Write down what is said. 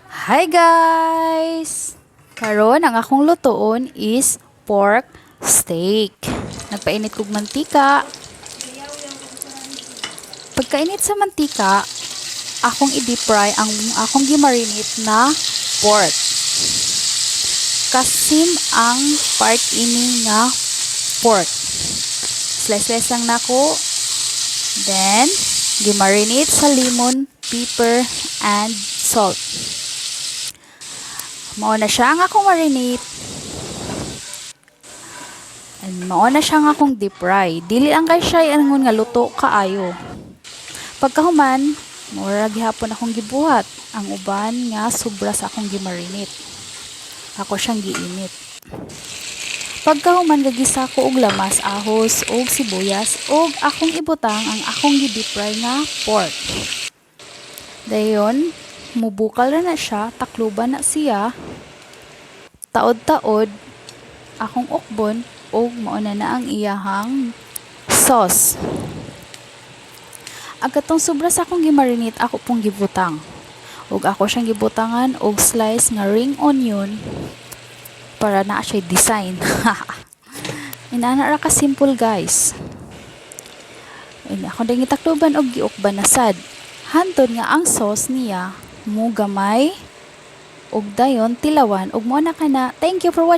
Hi guys! Karon ang akong lutuon is pork steak. Nagpainit kog mantika. Pagkainit sa mantika, akong i-deep fry ang akong gimarinate na pork. Kasim ang part ini nga pork. Slice-slice lang nako. Then, gimarinate sa lemon, pepper, and salt. Mao na siya ang akong marinate. And mao na siya ang akong deep fry. Dili lang kay siya ingon nga luto kaayo. Pagkahuman, mura gihapon akong gibuhat ang uban nga sobra sa akong gimarinate. Ako siyang giinit. Pagkahuman, gagisa ko og lamas, ahos ug sibuyas ug akong ibutang ang akong gi-deep fry nga pork. Dayon, mubukal ra na siya, takluban na siya. Taod-taod akong ukbon ug mao na na ang iyahang sauce. Ang katong sobra sa akong gimarinate, ako pong gibutang. Ug ako siyang gibutangan og slice nga ring onion para naa siya design. Inana ra ka simple, guys. And ako din gitakluban og giukban na sad. Hantod nga ang sauce niya mugamay ug dayon tilawan ug mo na kana. Thank you for watching.